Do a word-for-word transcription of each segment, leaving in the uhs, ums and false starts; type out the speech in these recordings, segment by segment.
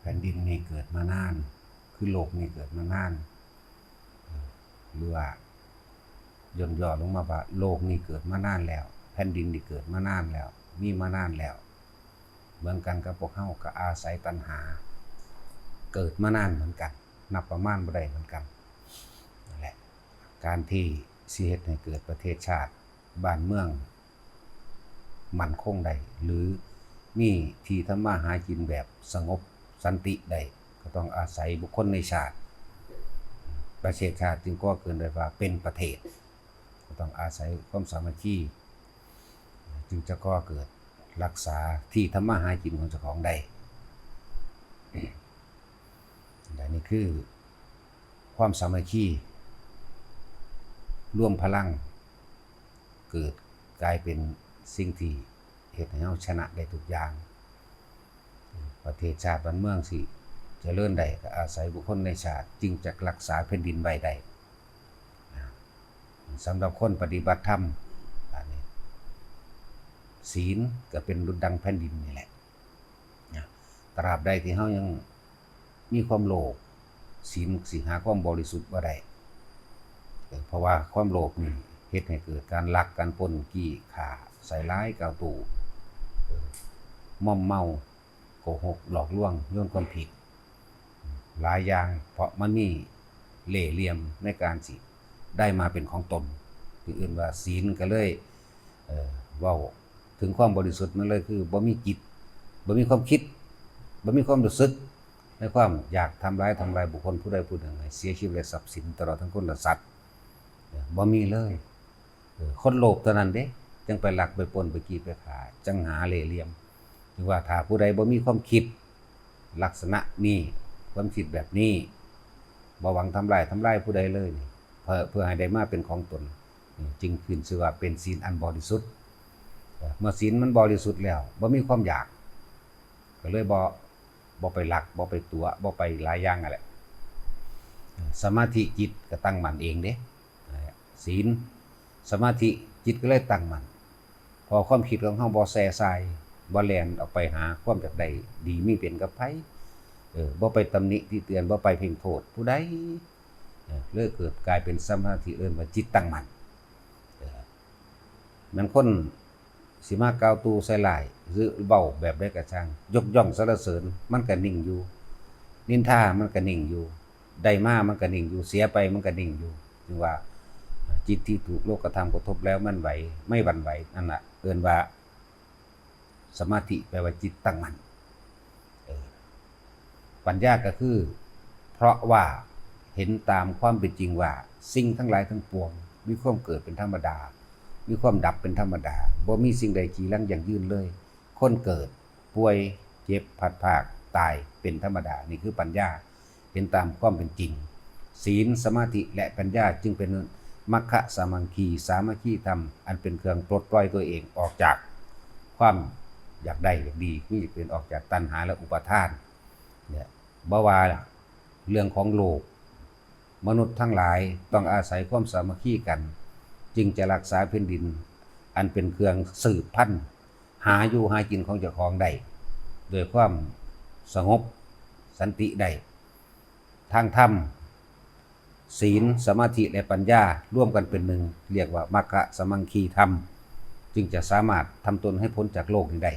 แผ่นดินนี่เกิดมานาน คือโลกนี่เกิดมานาน หรือว่าย่นย่อลงมาว่าโลกนี่เกิดมานานแล้ว แผ่นดินนี่เกิดมานานแล้ว มีมานานแล้ว เหมือนกันกับพวกเฮาก็อาศัยตัณหา เกิดมานานเหมือนกัน นับประมาณบ่ได้เหมือนกัน นั่นแหละ การที่สิเฮ็ดให้เกิดประเทศชาติบ้านเมืองมั่นคงได้ หรือมีที่ทำมาหากินแบบสงบสันติได้ ก็ต้องอาศัยบุคคลในชาติ ประเทศชาติจึงก่อเกิดได้ว่าเป็นประเทศ ก็ต้องอาศัยความสามัคคี จึงจะก่อเกิดรักษาที่ทำมาหากินของเจ้าของได้ และนี่คือความสามัคคี รวมพลัง เกิดกลายเป็นสิ่งที่เฮ็ดให้เฮาชนะได้ทุกอย่าง ประเทศชาติบ้านเมืองสิเจริญได้ก็อาศัยบุคคลในชาติจึงจะรักษาแผ่นดินไว้ได้ สำหรับคนปฏิบัติธรรม อันนี้ ศีลก็เป็นดุจดังแผ่นดินนี่แหละ นะ ตราบใดที่เฮายังมีความโลภ ศีลสิหาความบริสุทธิ์บ่ได้ เออ เพราะว่าความโลภนี่เฮ็ดให้เกิดการลัก การปล้น จี้ ฆ่า ใส่ร้าย กล่าวตู่ เออ ม่อมเมา โกหก หลอกลวง โยนความผิด หลายอย่าง เพราะมันมีเล่ห์เหลี่ยมในการสิได้มาเป็นของตน จึงเอิ้นว่าศีล ก็เลย เอ่อ เว้าถึงความบริสุทธิ์มันเลยคือบ่มีจิต บ่มีความคิด บ่มีความรู้สึกในความอยากทำร้าย ทำลายบุคคลผู้ใดผู้หนึ่งให้เสียชีวิตและทรัพย์สิน ตลอดทั้งคนและสัตว์ เออ บ่มีเลย เออ คนโลภเท่านั้นเด้ จังไปลัก ไปปล้น ไปจี้ ไปฆ่า จังหาเล่ห์เหลี่ยม จึงว่าถ้าผู้ใดบ่มีความคิดลักษณะนี้ ความคิดแบบนี้ บ่หวังทำร้าย ทำลายผู้ใดเลยนี่ เพื่อ เพื่อให้ได้มาเป็นของตน นี่จึงขึ้นชื่อว่าเป็นศีลอันบริสุทธิ์ เออ เมื่อศีลมันบริสุทธิ์แล้ว บ่มีความอยาก ก็เลยบ่ บ่ไปลัก บ่ไปตั๋ว บ่ไปหลายอย่างนั่นแหละ สมาธิ จิตก็ตั้งมั่นเองเด้ ศีล สมาธิ จิตก็เลยตั้งมั่น เพราะความคิดของเฮาบ่แส่ส่าย บ่แล่นออกไปหาความอยากได้ดีมีเป็นกับไผ เออ บ่ไปตำหนิติเตียน บ่ไปเพ่งโทษผู้ใด เออ เลยเกิดกลายเป็นสมาธิ เอิ้นว่าจิตตั้งมั่น เออ แม่นคนสิมากล่าวตู่ใส่ร้าย หรือเว้าแบบใดก็ช่าง ยกย่องสรรเสริญ มันก็นิ่งอยู่ นินทา มันก็นิ่งอยู่ ได้มา มันก็นิ่งอยู่ เสียไป มันก็นิ่งอยู่ จึงว่า จิตที่ถูกโลกธรรมกระทบแล้วมันไหว ไม่หวั่นไหว นั่นน่ะ เอิ้นว่า สมาธิ แปลว่าจิตตั้งมั่น เออ ปัญญาก็คือ เพราะว่าเห็นตามความเป็นจริงว่าสิ่งทั้งหลายทั้งปวง มีความเกิดเป็นธรรมดา มีความดับเป็นธรรมดา บ่มีสิ่งใดจีรังยั่งยืนเลย คนเกิด ป่วย เจ็บ พลัดพราก ตาย เป็นธรรมดา นี่คือปัญญา เห็นตามความเป็นจริง ศีล สมาธิ และปัญญาจึงเป็นมัคคะสามังคี สามัคคีธรรม อันเป็นเครื่องปลดปล่อยตัวเองออกจากความอยากได้อยากดี คืออยากเป็น ออกจากตัณหาและอุปาทาน เนี่ย บ่ว่าเรื่องของโลก มนุษย์ทั้งหลายต้องอาศัยความสามัคคีกัน จึงจะรักษาแผ่นดิน อันเป็นเครื่องสืบพันธุ์ หาอยู่หากินของเจ้าของได้ ด้วยความสงบสันติได้ ทางธรรม ศีล สมาธิ และปัญญา ร่วมกันเป็นหนึ่ง เรียกว่ามัคคะสามังคีธรรม จึงจะสามารถทำตนให้พ้นจากโลกนี้ได้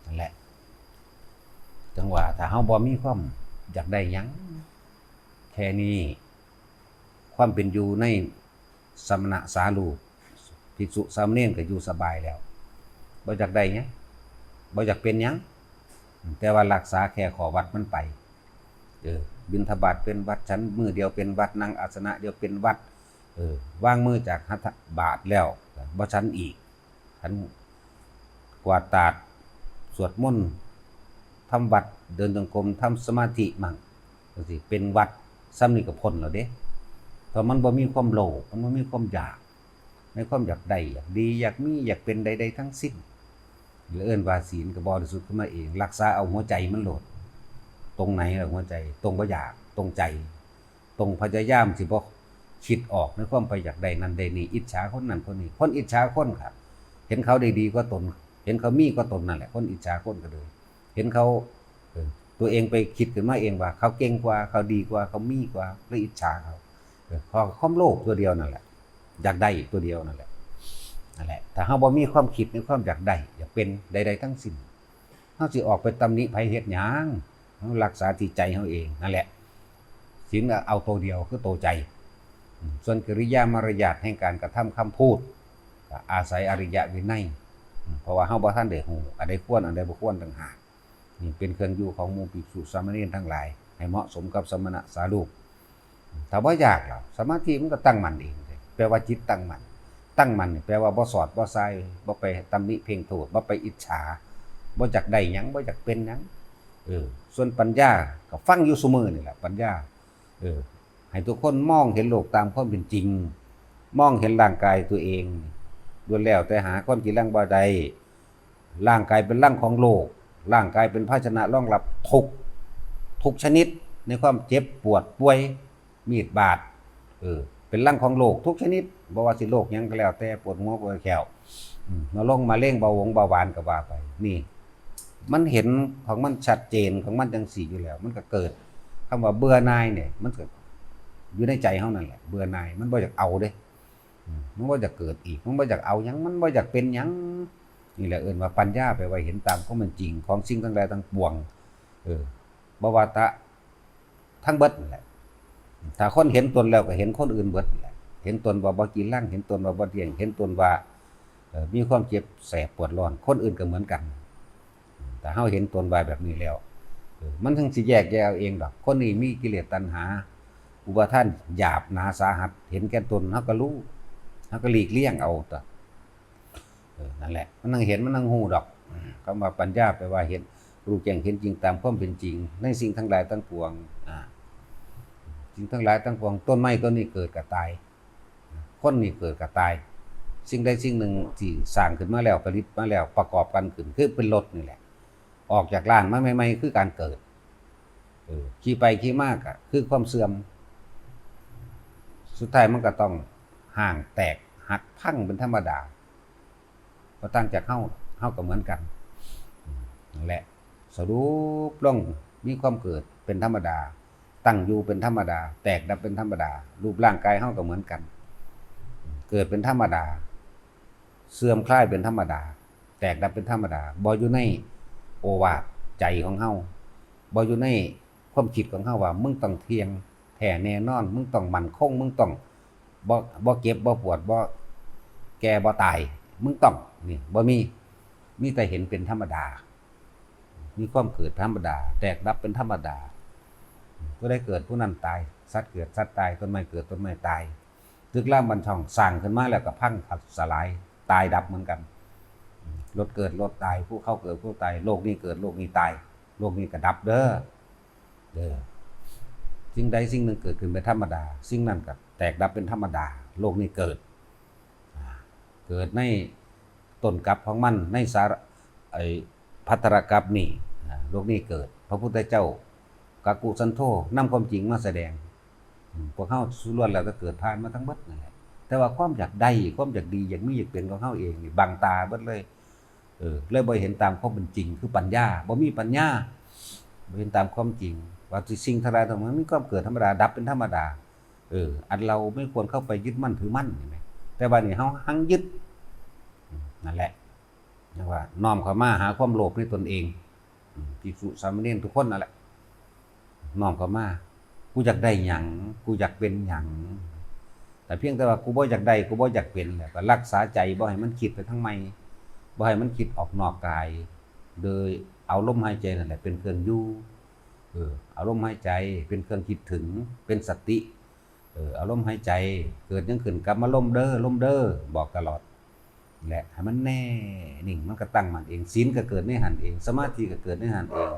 นั่นแหละ จังว่าถ้าเฮาบ่มีความอยากได้หยัง แค่นี้ ความเป็นอยู่ในสมณะสาลูก ภิกษุสามเณรก็อยู่สบายแล้ว บ่อยากได้หยัง บ่อยากเป็นหยัง แต่ว่ารักษาแค่ข้อวัดมันไป เออ บิณฑบาตเป็นวัด ฉันมื้อเดียวเป็นวัด นั่งอาสนะเดียวเป็นวัด เออ วางมือจากหัตถบาตรแล้ว บ่ฉันอีก ฉันกวาดตาด สวดมนต์ ทำวัด เดินจงกรม ทำสมาธิมั่ง จังซี้ เป็นวัด ส่ำนี้ก็พ้นแล้วเด้ เพราะมันบ่มีความโลภ มันบ่มีความอยาก ในความอยากได้ อยากดี อยากมี อยากเป็นใดๆ ทั้งสิ้น เอิ้นว่าศีลก็บริสุทธิ์ขึ้นมาเอง รักษาเอาหัวใจมันโลด ตรงไหนล่ะหัวใจ ตรงบ่อยาก ตรงใจ ตรงพยายามสิบ่คิดออกในความไปอยากได้นั่นได้นี่ อิจฉาคนนั้นคนนี้ คนอิจฉาคนครับ เห็นเขาได้ดีกว่าตน เห็นเขามีกว่าตนนั่นแหละ คนอิจฉาคนก็เลย เห็นเขา เออ ตัวเองไปคิดขึ้นมาเองว่าเขาเก่งกว่า เขาดีกว่า เขามีกว่า เลยอิจฉาเขา เออ เพราะความโลภตัวเดียวนั่นแหละ อยากได้ตัวเดียวนั่นแหละ นั่นแหละ ถ้าเฮาบ่มีความคิดในความอยากได้ อยากเป็นใดๆทั้งสิ้น เฮาสิออกไปตำหนิไผเฮ็ดหยัง เฮารักษาที่ใจเฮาเองนั่นแหละ ศีลเอาตัวเดียวคือตัวใจ อืม ส่วนกิริยามารยาทแห่งการกระทำคำพูด ก็อาศัยอริยวินัย อืม เพราะว่าเฮาบ่ทันได้ฮู้ อันใดควร อันใดบ่ควรต่างหาก นี่เป็นเครื่องอยู่ของหมู่ภิกษุสามเณรทั้งหลาย ให้เหมาะสมกับสมณะสารูป ถ้าบ่อยากล่ะ สมาธิมันก็ตั้งมั่นเองเลย แปลว่าจิตตั้งมั่น ตั้งมั่นนี่แปลว่าบ่สอดบ่ส่าย บ่ไปตำหนิเพ่งโทษ บ่ไปอิจฉา บ่อยากได้หยัง บ่อยากเป็นหยัง เออ ส่วนปัญญาก็ฟังอยู่ซุมื้อนี่แหละ ปัญญา เออ ให้ทุกคนมองเห็นโลกตามความเป็นจริง มองเห็นร่างกายตัวเอง ล้วนแล้วแต่หาความจีรังบ่ได้ ร่างกายเป็นรังของโรค ร่างกายเป็นภาชนะรองรับทุกข์ ทุกชนิด ในความเจ็บปวดป่วย มีดบาด เออ เป็นรังของโรคทุกชนิด บ่ว่าสิโรคหยังก็แล้วแต่ ปวดหัวปวดแข้ว อืม มะเร็ง เบาหวงเบาหวานก็ว่าไป นี่ มันเห็นของมันชัดเจนของมันจังซี่อยู่แล้ว มันก็เกิด คำว่าเบื่อหน่ายเนี่ย มันก็อยู่ในใจเฮานั่นแหละ เบื่อหน่าย มันบ่อยากเอาเด้ อืม มันบ่อยากเกิดอีก มันบ่อยากเอาหยัง มันบ่อยากเป็นหยัง นี่แหละเอิ้นว่าปัญญา แปลว่าเห็นตามความเป็นจริงของสิ่งทั้งหลายทั้งปวง เออ บ่ว่าแต่ทั้งเบิดนั่นแหละ ถ้าคนเห็นตนแล้วก็เห็นคนอื่นเบิดนั่นแหละ เห็นตนว่าบ่จีรัง เห็นตนว่าบ่เที่ยง เห็นตนว่า เอ่อ มีความเจ็บแสบปวดร้อน คนอื่นก็เหมือนกัน ถ้าเฮาเห็นตนว่าแบบนี้แล้ว เออ มันถึงสิแยกแยะเอาเองดอก คนนี้มีกิเลสตัณหา อุปาทานหยาบหนาสาหัส เห็นแก่ตน เฮาก็รู้ เฮาก็หลีกเลี่ยงเอาตั๊ว เออ นั่นแหละ มันนั่งเห็น มันนั่งฮู้ดอก คำว่าปัญญาแปลว่าเห็น รู้แจ้งเห็นจริงตามความเป็นจริง ในสิ่งทั้งหลายทั้งปวง อ่า สิ่งทั้งหลายทั้งปวง ต้นไม้ต้นนี้เกิดก็ตาย คนนี่เกิดก็ตาย สิ่งใดสิ่งหนึ่งที่สร้างขึ้นมาแล้ว ผลิตมาแล้ว ประกอบกันขึ้น คือเป็นรถนี่แหละ ออกจากร้านมาใหม่ๆ คือการเกิด เออ ขี่ไปขี่มาก็คือความเสื่อม สุดท้ายมันก็ต้องฮ้างแตกหักพังเป็นธรรมดา บ่ต่างจากเฮา เฮาก็เหมือนกัน นั่นแหละ สรุปลง มีความเกิดเป็นธรรมดา ตั้งอยู่เป็นธรรมดา แตกดับเป็นธรรมดา รูปร่างกายเฮาก็เหมือนกัน เกิดเป็นธรรมดา เสื่อมคลายเป็นธรรมดา แตกดับเป็นธรรมดา บ่อยู่ในโอวาทใจของเฮา บ่อยู่ในความคิดของเฮาว่ามึงต้องเที่ยงแท้แน่นอน มึงต้องมั่นคง มึงต้องบ่ บ่เจ็บ บ่ปวด บ่แก่ บ่ตาย มึงต้อง นี่ บ่มี มีแต่เห็นเป็นธรรมดา มีความเกิดธรรมดา แตกดับเป็นธรรมดา ผู้ใดเกิดผู้นั้นตาย สัตว์เกิดสัตว์ตาย ต้นไม้เกิดต้นไม้ตาย ตึกรามบ้านช่องสร้างขึ้นมาแล้วก็พังสลาย ตายดับเหมือนกัน รถเกิดรถตาย ภูเขาเกิดภูตาย โลกนี้เกิดโลกนี้ตาย โลกนี้ก็ดับเด้อ เด้อ สิ่งใดสิ่งหนึ่งเกิดขึ้นเป็นธรรมดา สิ่งนั้นก็แตกดับเป็นธรรมดา โลกนี้เกิด อ่า เกิดในต้นกาบของมัน ในสาระ ไอ้ภัทรกาบนี่ อ่า โลกนี้เกิด พระพุทธเจ้า กักกุสันโธ นำความจริงมาแสดง อืม พวกเฮาส่วนล้วนแล้วก็เกิดผ่านมาทั้งหมดนั่นแหละ แต่ว่าความอยากได้ ความอยากดี อยากมี อยากเป็นของเฮาเองนี่บังตาเบิดเลย เออ เลยบ่เห็นตามความเป็นจริง คือปัญญา บ่มีปัญญา บ่เห็นตามความจริง ว่าสิ่งทั้งหลายทั้งมวลมีความเกิดธรรมดา ดับเป็นธรรมดา เออ อันเราไม่ควรเข้าไปยึดมั่นถือมั่น เห็นไหม แต่ว่านี่เฮาหังยึด อืม นั่นแหละ เรียกว่าน้อมเข้ามาหาความโลภในตนเอง อืม ภิกษุสามเณรทุกคนนั่นแหละ น้อมเข้ามา กูอยากได้หยัง กูอยากเป็นหยัง แต่เพียงแต่ว่ากูบ่อยากได้ กูบ่อยากเป็น แล้วก็รักษาใจบ่ให้มันคิดไปทางใหม่ บ่ให้มันคิดออกนอกกาย โดยเอาลมหายใจนั่นแหละเป็นเครื่องอยู่ เออ เอาลมหายใจเป็นเครื่องคิดถึง เป็นสติ เออ เอาลมหายใจ เกิดหยังขึ้นกลับมาลมเด้อ ลมเด้อ บอกตลอด และให้มันแน่นิ่ง มันก็ตั้งมั่นเอง ศีลก็เกิดในหั้นเอง สมาธิก็เกิดในหั้นเอง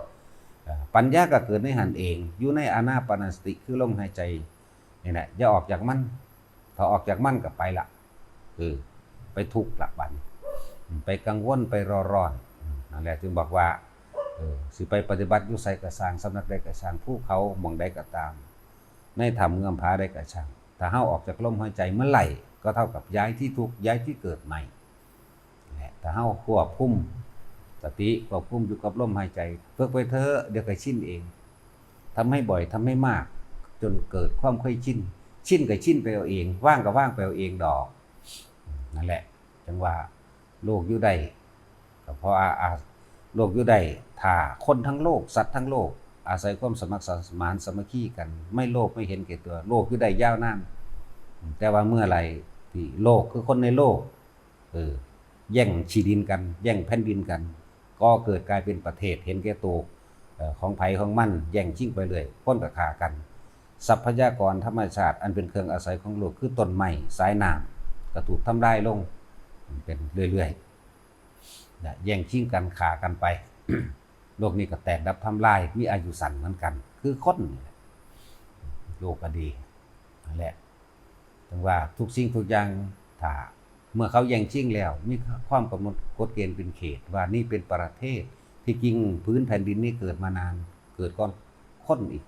เอ่อ ปัญญาก็เกิดในหั้นเอง อยู่ในอานาปานสติ คือลมหายใจนี่แหละ อย่าออกจากมัน ถ้าออกจากมันก็ไปละ เออ ไปทุกข์ละบัดนี้ ไปกังวล ไปรอร้อน นั่นแหละจึงบอกว่า เออ สิไปปฏิบัติอยู่ไสก็ซ่าง สำนักใดก็ซ่าง ภูเขาหม่องใดก็ตาม ในถ้ำเงื้อมผาใดก็ซ่าง ถ้าเฮาออกจากลมหายใจเมื่อไหร่ ก็เท่ากับย้ายที่ทุกข์ ย้ายที่เกิดใหม่ และถ้าเฮาควบคุมส สติควบคุมอยู่กับลมหายใจ ฝึกไปเถอะ เดี๋ยวก็ชินเอง ทำให้บ่อย ทำให้มาก จนเกิดความเคยชิน ชินก็ชินไปเอาเอง ว่างก็ว่างไปเอาเองดอก นั่นแหละ จังว่าโลกอยู่ได้ ก็เพราะอา- อา- โลกอยู่ได้ ถ้าคนทั้งโลก สัตว์ทั้งโลก อาศัยความสมัครสมานสามัคคีกัน ไม่โลภไม่เห็นแก่ตัว โลกอยู่ได้ยาวนาน แต่ว่าเมื่อไหร่ที่โลกคือคนในโลก เออ แย่งที่ดินกัน แย่งแผ่นดินกัน ก็เกิดกลายเป็นประเทศเห็นแก่ตัว เอ่อ ของไผของมัน แย่งชิงไปเรื่อย คนก็ฆ่ากัน ทรัพยากรธรรมชาติอันเป็นเครื่องอาศัยของโลก คือต้นไม้ สายน้ำ ก็ถูกทำลายลงเป็นเรื่อยๆ นะ แย่งชิงกัน ฆ่ากันไป โลกนี้ก็แตกดับทำลาย มีอายุสั้นเหมือนกัน คือคนนี่แหละ โลกก็ดี นั่นแหละ ถึงว่าทุกสิ่งทุกอย่าง ถ้าเมื่อเขาแย่งชิงแล้ว มีความกำหนดกฎเกณฑ์เป็นเขต ว่านี่เป็นประเทศ ที่จริงผืนแผ่นดินนี้เกิดมานาน เกิดก่อนคนอีก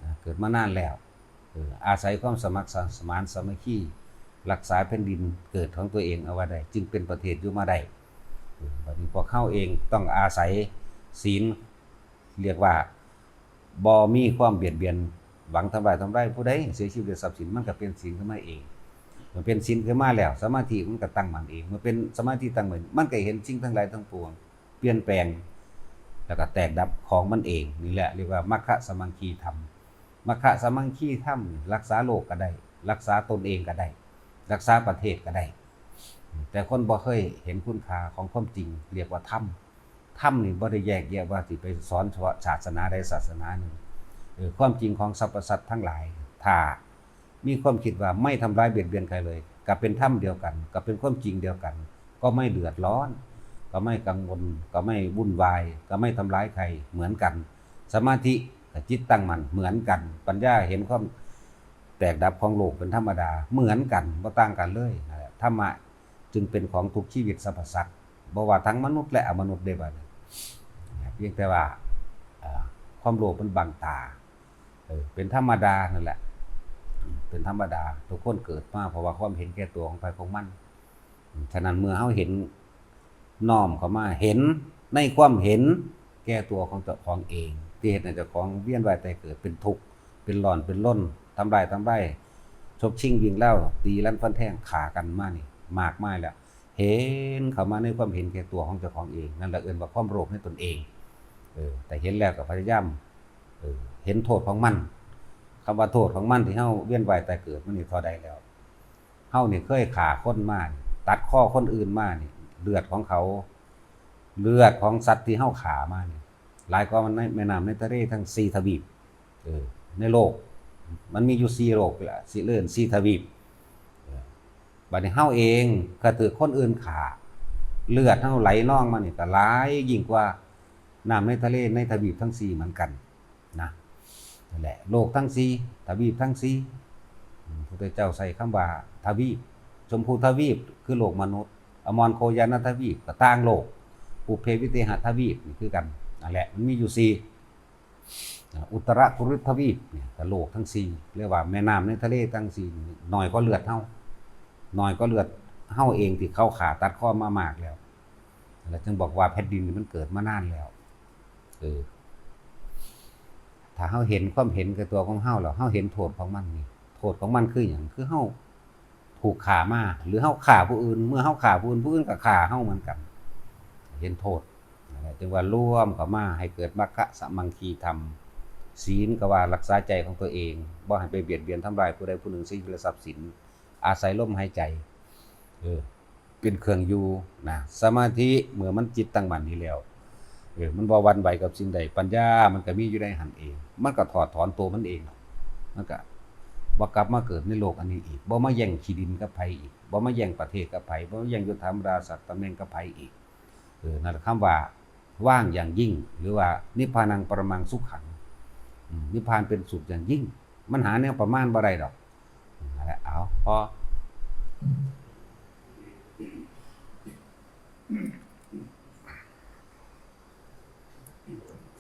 นะ เกิดมานานแล้ว เออ อาศัยความสมัครสมานสามัคคี รักษาแผ่นดินเกิดของตัวเองเอาไว้ได้ จึงเป็นประเทศอยู่มาได้ เออ บัดนี้พวกเฮาเองต้องอาศัยศีล เรียกว่าบ่มีความเบียดเบียน หวังทำลายทำลายผู้ใด เสียชีวิตและทรัพย์สิน มันก็เป็นศีลขึ้นมาเอง มันเป็นศีลขึ้นมาแล้ว สมาธิมันก็ตั้งมั่นเอง เมื่อเป็นสมาธิตั้งมั่น มันก็เห็นสิ่งทั้งหลายทั้งปวง เปลี่ยนแปลง แล้วก็แตกดับของมันเอง นี่แหละเรียกว่ามัคคะสามัคคีธรรม มัคคะสามัคคีธรรม รักษาโลกก็ได้ รักษาตนเองก็ได้ รักษาประเทศก็ได้ แต่คนบ่เคยเห็นคุณค่าของความจริง เรียกว่าธรรม ธรรมนี่บ่ได้แยกแยะว่าสิไปสอนเฉพาะศาสนาใดศาสนาหนึ่ง เออ ความจริงของสรรพสัตว์ทั้งหลาย ถ้ามีความคิดว่าไม่ทำร้ายเบียดเบียนใครเลย ก็เป็นธรรมเดียวกัน ก็เป็นความจริงเดียวกัน ก็ไม่เดือดร้อน ก็ไม่กังวล ก็ไม่วุ่นวาย ก็ไม่ทำร้ายใคร เหมือนกัน สมาธิกับจิตตั้งมั่นเหมือนกัน ปัญญาเห็นความแตกดับของโลกเป็นธรรมดา เหมือนกัน บ่ต่างกันเลย นั่นแหละ ธรรมะจึงเป็นของทุกชีวิตสรรพสัตว์ บ่ว่าทั้งมนุษย์และอมนุษย์ได้บัดนี้ เพียงแต่ว่า เอ่อ ความโลภมันบังตา เออ เป็นธรรมดานั่นแหละ เป็นธรรมดา ทุกคนเกิดมาเพราะว่าความเห็นแก่ตัวของไผของมัน ฉะนั้นเมื่อเฮาเห็น น้อมเข้ามา เห็นในความเห็นแก่ตัวของเจ้าของเอง ที่เฮ็ดให้เจ้าของเวียนว่ายตายเกิด เป็นทุกข์ เป็นร้อน เป็นรน ทำร้าย ทำลาย ฉกชิงวิ่งราว ตีรันฟันแทง ฆ่ากันมานี่ มากมายแล้ว เห็นเข้ามาในความเห็นแก่ตัวของเจ้าของเอง นั่นแหละเอิ้นว่าความโลภในตนเอง เออ แต่เห็นแล้วก็พยายาม เออ เห็นโทษของมัน คำว่าโทษของมันที่เฮาเวียนว่ายตายเกิดมานี่เท่าใดแล้ว เฮานี่เคยฆ่าคนมานี่ ตัดคอคนอื่นมานี่ เลือดของเขา เลือดของสัตว์ที่เฮาฆ่ามานี่ หลายกว่ามันในแม่น้ำในทะเลทั้งสี่ทวีป เออ ในโลก มันมีอยู่สี่โลกละ สิเอิ้นสี่ทวีป เออ บัดนี้เฮาเองก็ถืกคนอื่นฆ่า เลือดเฮาไหลนองมานี่ก็หลายยิ่งกว่าน้ำในทะเลในทวีปทั้งสี่เหมือนกันนะ นั่นแหละ โลกทั้งสี่ ทวีปทั้งสี่ อืม พุทธเจ้าใช้คำว่าทวีป ชมพูทวีปคือโลกมนุษย์ อมรโคยานทวีปก็ต่างโลก ปุพเพวิเทหทวีปนี่คือกัน นั่นแหละ มันมีอยู่สี่ อุตรกุรุทวีปเนี่ยก็โลกทั้งสี่ เรียกว่าแม่น้ำในทะเลทั้งสี่ น้อยกว่าเลือดเฮา น้อยกว่าเลือดเฮาเองที่เขาฆ่าตัดคอมามากแล้ว แล้วจึงบอกว่าแผ่นดินนี่มันเกิดมานานแล้ว เออ ถ้าเฮาเห็นความเห็นแก่ตัวของเฮาแล้ว เฮาเห็นโทษของมันนี่ โทษของมันคือหยัง คือเฮาถูกฆ่ามา หรือเฮาฆ่าผู้อื่น เมื่อเฮาฆ่าผู้อื่น ผู้อื่นก็ฆ่าเฮาเหมือนกัน เห็นโทษ นั่นแหละจึงว่ารวมเข้ามาให้เกิดมัคคะสามัคคีธรรม ศีลก็ว่ารักษาใจของตัวเอง บ่ให้ไปเบียดเบียนทำลายผู้ใดผู้หนึ่ง ชีวิตและทรัพย์สิน อาศัยลมหายใจ เออ เป็นเครื่องอยู่นะ สมาธิเมื่อมันจิตตั้งมั่นนี่แล้ว เออ มันบ่หวั่นไหวกับสิ่งใด ปัญญามันก็มีอยู่ในหั้นเอง มันก็ถอดถอนตัวมันเอง มันก็บ่กลับมาเกิดในโลกอันนี้อีก บ่มาแย่งที่ดินกับไผอีก บ่มาแย่งประเทศกับไผ บ่มาแย่งยศถาบรรดาศักดิ์ตำแหน่งกับไผอีก เออ นั่นแหละคำว่าว่างอย่างยิ่ง หรือว่านิพพานังปรมังสุขัง อืม นิพพานเป็นสุขอย่างยิ่ง มันหาแนวประมาณบ่ได้ดอก นั่นแหละ เอา พอ